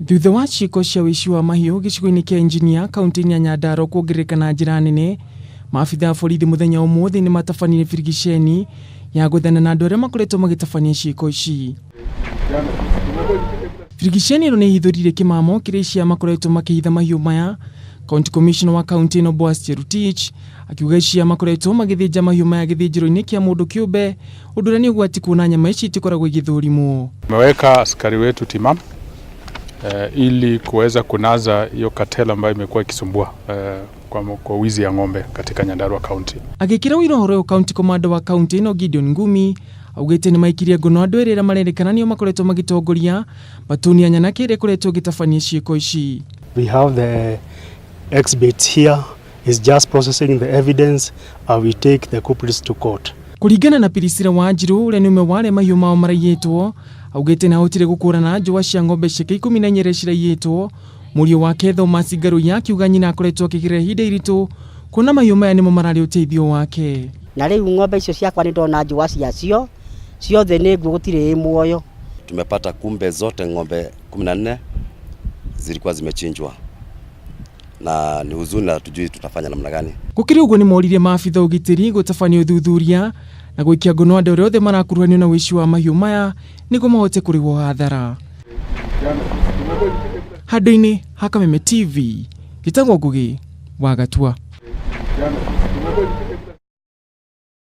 Thutha wa ciĩko cia ũici wa mahiũ gĩcigo-inĩ kĩa Engineer kaunti-inĩ ya Nyandarua kuongerereka na njĩra nene, maabitha a borithi mũthenya wa ũmũthĩ nĩ matabanirie birigiceni ya gwethana na andũ arĩa makoretwo magĩtabania ciĩko ici. Birigiceni ĩno nĩ ĩhithũrire kĩmamo kĩrĩa aici aya makoretwo makĩhitha mahiũ maya. County Commissioner wa kaunti ĩno Boaz Cherutich akiuga aici aya makoretwo magĩthĩnja mahiũ maya gĩthĩnjĩro-inĩ kĩa mũndũ kĩũmbe, ũndũ ũrĩa nĩ ũgwati kuona nyama ici itikoragwo igĩthũrimwo. Tumeweka askari wetu timamu ili kuweza kunasa hiyo cartel ambayo imekuwa ikisumbua kwa wizi ya ng'ombe katika Nyandarua County. Agĩkĩra ũira ũhoro ũyũ County Commander wa kaunti ĩno Gideon Ngumi augĩte nĩ maikirie ngono andũ erĩ arĩa marerĩkana nĩo makoretwo magĩtongoria batuni ya nyanake ĩrĩa ĩkoretwo ĩgĩtabania ciĩko ici. We have the exhibits here. It's just processing the evidence and we take the culprits to court. Kũringana na Priscilla Wanjiru ũrĩa nĩ ũmwe wa arĩa mahiũ mao maraiyĩtwo, augĩte nĩ ahotire gũkũrana njũa cia ng'ombe ciake 14 iria ciraiyĩtwo. Mũriũ wake Thomas Ngaruiya akiuga nyina akoretwo akĩgerera ihinda iritũ kuona mahiũ maya nĩmo mararĩ ũteithio wake. Na rĩu ng'ombe icio ciakwa nĩ ndona njũa ciacio ciothe nĩ nguo, gũtirĩ ĩ muoyo. Tumepata kumbe zote ng'ombe 14 zilikuwa zimechinjwa na ni huzuni na hatujui tutafanya namna gani. Gũkĩrĩ ũguo nĩ moririe maabitha ũgitĩri gũtabania ũthuthuria na gũikia ngono andũ arĩa othe marakuruhanio na ũici wa mahiũ maya nĩguo mahote kũrĩhwo hathara. Handũ-inĩ ha Kameme TV, njĩtagwo Ngũgĩ wa Gatua.